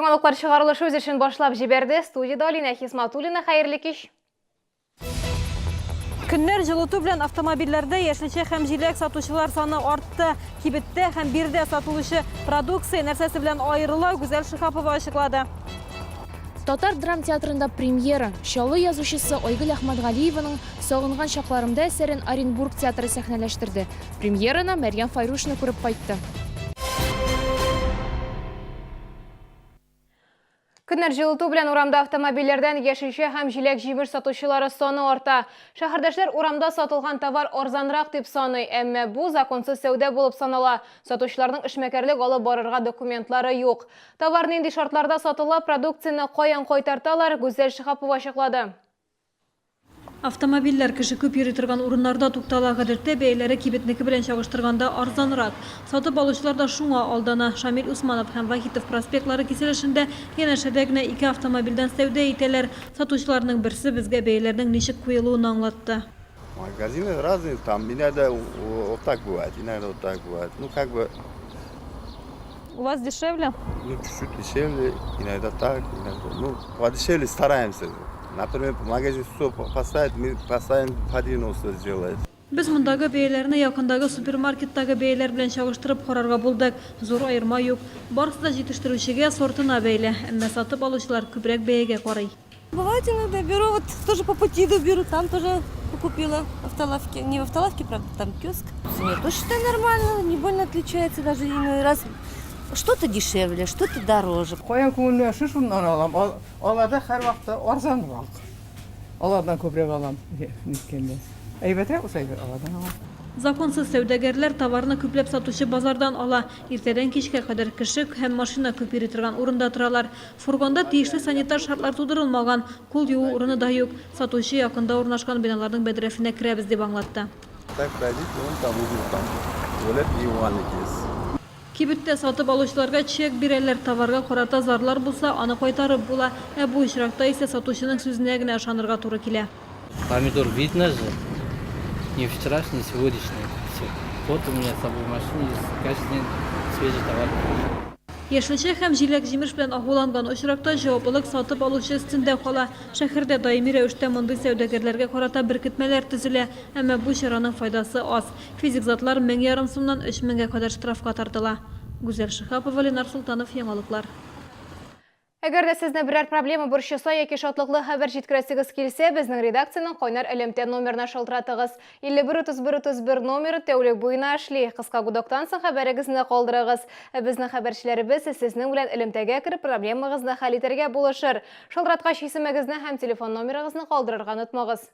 Яңалыклар чыгарылышы үз эшен башлап җибәрде. Студиядә Алинә Хисматуллина. Хәерле кич! Көннәр җылыту белән автомобильләрдә яшелчә һәм җиләк сатучылар саны артты. Кибеттә һәм биредә сатылучы продукция нәрсәсе белән аерыла, Гүзәл Шиһапова ачыклады. Татар драмтеатрында премьера, Чаллы язучысы Айгөл Әхмәтгалиеваның Сагынган чакларымда әсәрен Оренбург театры сәхнәләштерде. Премьераны Мәрьям Файрушина күреп кайтты. Көннәр җылыту белән урамда автомобильләрдән яшелчә һәм җиләк-җимеш сатучылары саны арта. Шәһәрдәшләр урамда сатылган товар арзанрак дип саный, әмма бу законсыз сәүдә булып санала. Сатучыларның эшмәкәрлек алып барырга документлары юк. Товар нинди шартларда сатыла, продукцияне каян кайтарталар, Гүзәл Шиһапова ачыклады. Автомобильләр кеше күп йөри торган урыннарда туктала. Гадәттә, бәяләре кибетнеке белән чагыштырганда арзанрак. Сатып алучылар да шуңа алдана. Шамил Усманов һәм Вахитов проспектлары киселешендә янәшәдә генә ике автомобильдән сәүдә итәләр. Сатучыларның берсе безгә бәяләрнең ничек куелуын аңлатты. Магазины разные, там иногда вот так бывает, иногда вот так бывает. Ну, как бы... У вас дешевле? Ну, чуть-чуть дешевле, иногда так, иногда... Ну, подешевле стараемся. Например, магазин 100 поставит, мы поставим по 90 сделать. Без мондагы бәяләрне якындагы супермаркеттагы бәяләр белән чагыштырып карарга булдык. Зур аерма юк. Барысы да җитештерүчегә, сортына бәйле. Әмма сатып алучылар күбрәк бәягә карый. Бывает иногда беру, вот тоже по пути иду, беру, там тоже купила в автолавке. Не в автолавке, правда, там киоск. Цене тоже считаю нормально, не больно отличается даже иной раз. Что-то дешевле, что-то дороже. Каян күңелемә ошый, шуннан алам. Аларда һәрвакытта арзанрак. Алардан күбрәк алам, ниткәндә. Әйбәтрәк булса әйбәт, алардан алам. Законсыз сәүдәгәрләр товарны күпләп сатучы базардан ала. Иртәдән кичкә кадәр кеше һәм машина күп йөри торган урында торалар. Фургонда тиешле санитар шартлар тудырылмаган, кул юу урыны да юк. Сатучы якында урнашкан биналарның бәдрәфенә керәбез дип аңлатты. Так пройдите, вон там угол там туалет и ванна есть. Кибеттә сатып алучыларга чек бирәләр, товарга карата зарлар булса, аны кайтарып була. Ә бу очракта исә сатучының сүзенә генә ышанырга туры килә. Помидор видно же, не вчерашний, сегодняшний. Все. Вот у меня с собой в машине есть, каждый день свежий товар. Яшелчә һәм җиләк-җимеш белән агуланган очракта җаваплылык сатып алучы өстендә кала. Шәһәрдә даими рәвештә мондый сәүдәгәрләргә карата беркетмәләр төзелә. Әмма бу чараның файдасы аз. Физик затлар 1500 сумнан өч меңгә кадәр штрафка тартыла. Гүзәл Шиһапова, Ленар Солтанов, Яңалыклар. Әгәр дә сезне берәр проблема борчыса яки шатлыклы хәбәр җиткерәсегез килсә, безнең редакциянең кайнар элемтә номерына шалтыратыгыз. 51 31 31 номеры тәүлек буена эшли. Кыска гудоктан соң хәбәрегезне калдырыгыз. Ә безнең хәбәрчеләребез сезнең белән элемтәгә кереп, проблемагызны хәл итәргә булышыр. Шалтыраткач исемегезне һәм телефон номерыгызны калдырырга онытмагыз.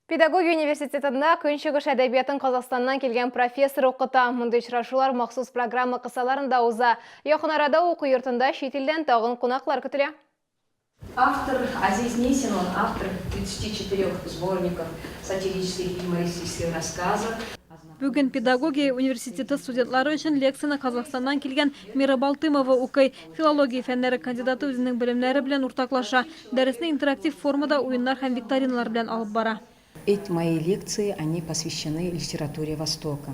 Педагогия университетында Көнчыгыш әдәбиятын Казахстаннан килгән профессор укыта. Мондый очрашулар махсус программа кысаларында уза. Якын арада уку йортында чит илдән тагын кунаклар көтелә. Автор Азиз Несин, он автор 34 сборников сатирических и юмористических рассказов. Бүген педагогия университеты студентлары өчен лекцияне Казахстаннан килгән Мира Балтымова укый. Филология фәннәре кандидаты үзенең белемнәре белән уртаклаша. Дәресне интерактив формада уеннар һәм викториналар белән алып бара. Эти мои лекции, они посвящены литературе Востока.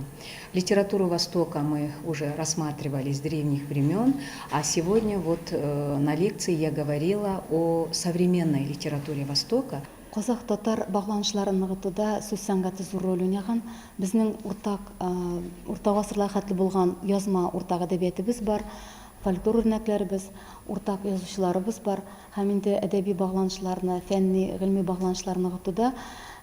Литературу Востока мы уже рассматривали с древних времен, а сегодня вот на лекции я говорила о современной литературе Востока. Казах-татар багланышларын ныгытуда сүз сәнгате зур роль уйнаган. Безнең уртак, урта гасырларга хәтле булган язма уртак әдәбиятебез бар, фольклор үрнәкләребез, уртак язучыларыбыз бар. Һәм инде әдәби багланышларны, фәнни, гыйльми багланышларны ныгытуда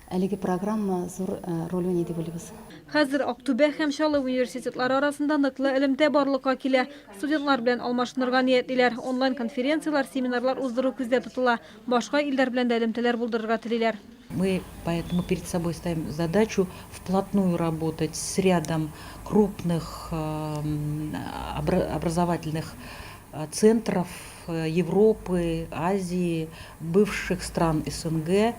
әлеге программа зур роль уйный дип уйлыйбыз. Хәзер Актүбә һәм Чаллы университетлары арасында ныклы элемтә барлыкка килә. Студентлар белән алмашынырга ниятлиләр. Онлайн-конференцияләр, семинарлар уздыру күздә тотыла. Башка илләр белән дә элемтәләр булдырырга телиләр. Мы поэтому перед собой ставим задачу вплотную работать с рядом крупных образовательных центров Европы, Азии, бывших стран СНГ,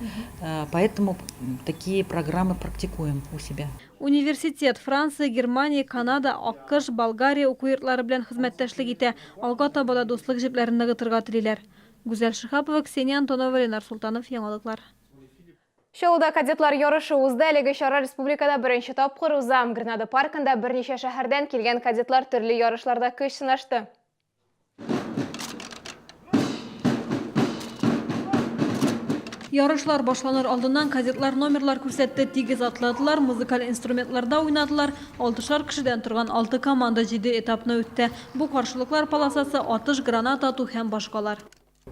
поэтому такие программы практикуем у себя. Университет Франция, Германия, Канада, АКШ, Болгария уку йортлары белән хезмәттәшлек итә, алга таба да дуслык җепләрен ныгытырга телиләр. Гүзәл Шиһапова, Ксения Антонова, Ленар Солтанов, Яңалыклар. Чаллыда кадетлар ярышы узды. Әлеге чара республикада беренче тапкыр уза. Гренада паркында берничә шәһәрдән килгән кадетлар төрле ярышларда көч сынашты. Ярышлар башланыр алдыннан кадетлар номерлар күрсәтте, тигез атладылар, музыкаль инструментларда уйнадылар. Алтышар кешедән торган алты команда җиде этапны үтте. Бу каршылыклар полосасы, атыш, граната ату һәм башкалар.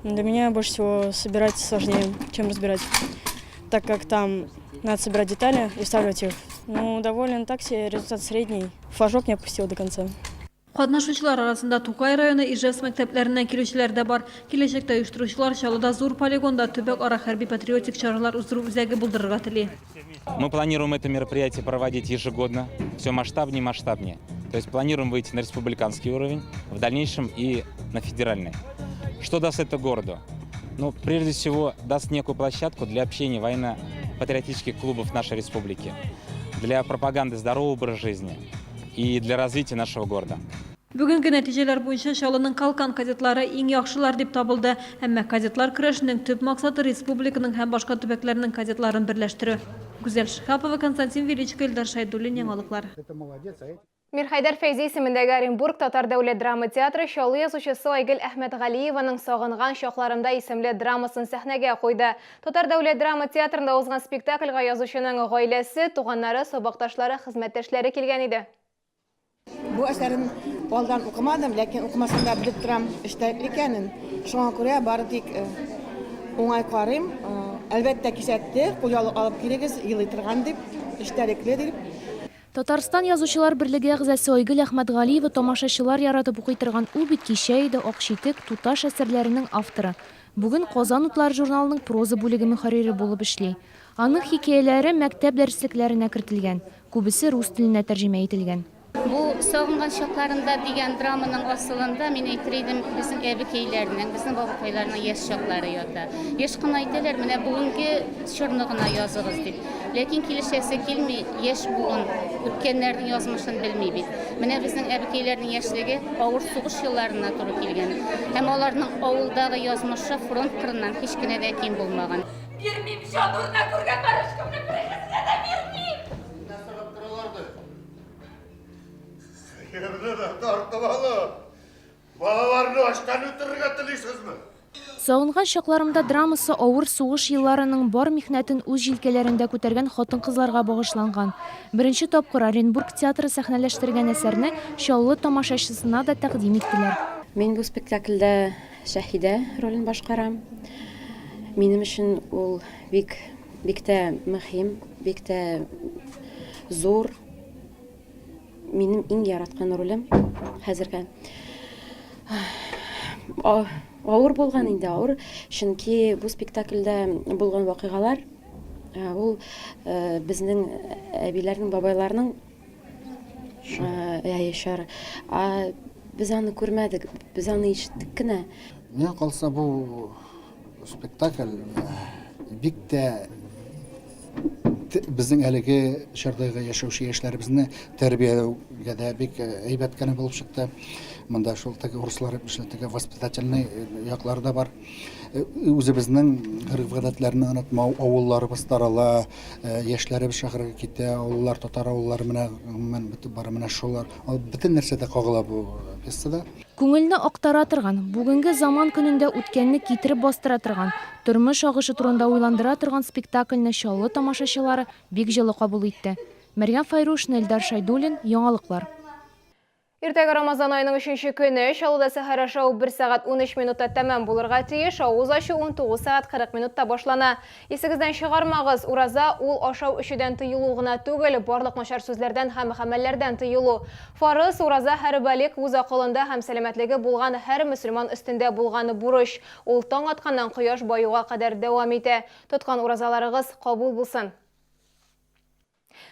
Для меня больше всего собирать сложнее, чем разбирать, так как там надо собирать детали и вставлять их. Ну, доволен так себе, результат средний. Флажок не опустил до конца. Катнашучылар арасында Тукай районы, Ижевск мәктәпләреннән килүчеләр дә бар. Киләчәктә оештыручылар Чаллыда зур полигонда төбәк-ара хәрби-патриотик чаралар уздыру үзәге булдырырга тели. Мы планируем это мероприятие проводить ежегодно, все масштабнее и масштабнее. То есть планируем выйти на республиканский уровень, в дальнейшем и на федеральный. Что даст это городу? Ну, прежде всего, даст некую площадку для общения военно-патриотических клубов нашей республики, для пропаганды здорового образа жизни и для развития нашего города. Бүгенге нәтиҗәләр буенча Чаллының Калкан кадетлары иң яхшылар дип табылды. Әмма кадетлар көрәшенең төп максаты республиканың һәм башка төбәкләрнең кадетларын берләштерү. Гүзәл Шиһапова, Константин Величко, Илдар Шәйдуллин, Яңалыклар. Мирхәйдәр Фәйзи исемендәге Оренбург татар дәүләт драма театры Чаллы язучысы Айгөл Әхмәтгалиеваның Сагынган чакларымда исемле драмасын сәхнәгә куйды. Татар дәүләт драма театрында узган спектакльгә язучының гаиләсе, туганнары, сабакташлары, хезмәттәшләре килгән иде. Бу әсәрен алдан укымадым, ләкин укымасам да белеп торам эчтәлекле икәнен. Шуңа күрә бары тик уңай карыйм. Әлбәттә, кисәтте, кулъяулык алып килегез, елый торган дип, эчтәлекле дип. Татарстан Язучылар берлеге әгъзасы Айгөл Әхмәтгалиева тамашачылар яратып укый торган Ул бит кичә иде, Ак читек, Туташ әсәрләренең авторы. Бүген Казан утлары журналының проза бүлеге мөхәррире булып эшли. Аның хикәяләре мәктәп дәреслекләренә кертелгән, күбесе рус теленә тәрҗемә ителгән. Бу Сагынган чакларымда дигән драманың асылында, мин әйтер идем, безнең әбекәйләрнең, безнең бабакайларның яшь чаклары ята. Еш кына әйтәләр, менә бүгенге чорны гына языгыз дип. Ләкин килешәсе килми, яшь буын үткәннәрнең язмышын белми бит. Менә безнең әбекәйләрнең яшьлеге авыр сугыш елларына туры килгән. Һәм аларның авылдагы язмышы фронт кырыннан һич кенә дә ким булмаган. Бирмим, җан урына күргән Марушкамны берегезгә дә бирмим! Нәрсә кылып торалар ди? Сыерны да тартып алып, балаларны ачтан үтерергә телисезме? Сагынган чакларымда драмасы авыр сугыш елларының бар михнәтен үз җилкәләрендә күтәргән хатын-кызларга багышланган. Беренче тапкыр Оренбург театры сәхнәләштергән әсәрне Чаллы тамашачысына да тәкъдим иттеләр. Мин бу спектакльдә Шәһидә ролен башкарам. Минем өчен ул бик, бик тә мөһим, бик тә зур. Минем иң яраткан ролем хәзергә. Авыр булган инде, авыр, чөнки бу спектакльдә булган вакыйгалар, ул безнең әбиләрнең, бабайларның Әйе, чоры. Без аны күрмәдек, без аны ишеттек кенә. Миңа калса, бу спектакль бик тә безнең әлеге чордагы яшәүче яшьләребезне тәрбияләүгә дә бик әйбәт кенә булып чыкты. Монда шул теге урыслар эшләп теге воспитательный яклары да бар. Үзебезнең гореф-гадәтләрне онытмау, авылларыбыз тарала, яшьләребез шәһәргә китә, авыллар, татар авыллары менә гомумән бетеп бара, менә шулар. Ал бөтен нәрсә дә кагыла бу пьесада. Күңелне актара торган, бүгенге заман көнендә үткәнне китереп бастыра торган, тормыш агышы турында уйландыра торган спектакльне Чаллы тамашачылары бик җылы кабул итте. Мәрьям Фәйрушина, Илдар Шәйдуллин, Яңалыклар. Иртәгә Рамазан аеның өченче көне, Чаллыда сәхәр ашау 1 сәгать 13 минутта тәмам булырга тиеш, авыз ачу 19 сәгать 40 минутта башлана. Исегездән чыгармагыз, ураза ул ашау-эчүдән тыелу гына түгел, барлык начар сүзләрдән һәм гамәлләрдән тыелу. Фарыз, ураза һәр балигъ үз акылында һәм сәламәтлеге булган һәр мөселман өстендә булган бурыч. Ул таң атканнан кояш баюга кадәр дәвам итә. Тоткан уразаларыгыз кабул булсын!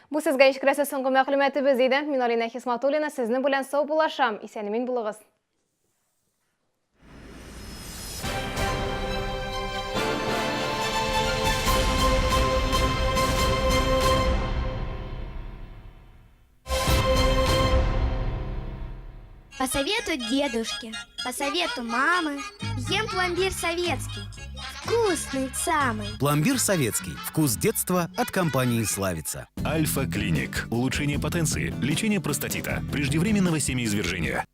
Бу сезгә ишкерәсе соңгы мәгълүматыбыз иде. Мин Алина Хисматуллина сезнең белән саубуллашам. Исән-имин булыгыз. По совету дедушки, по совету мамы, ем пломбир советский. Вкусный самый. Пломбир советский. Вкус детства от компании «Славица». Альфа Клиник. Улучшение потенции, лечение простатита, преждевременного семяизвержения.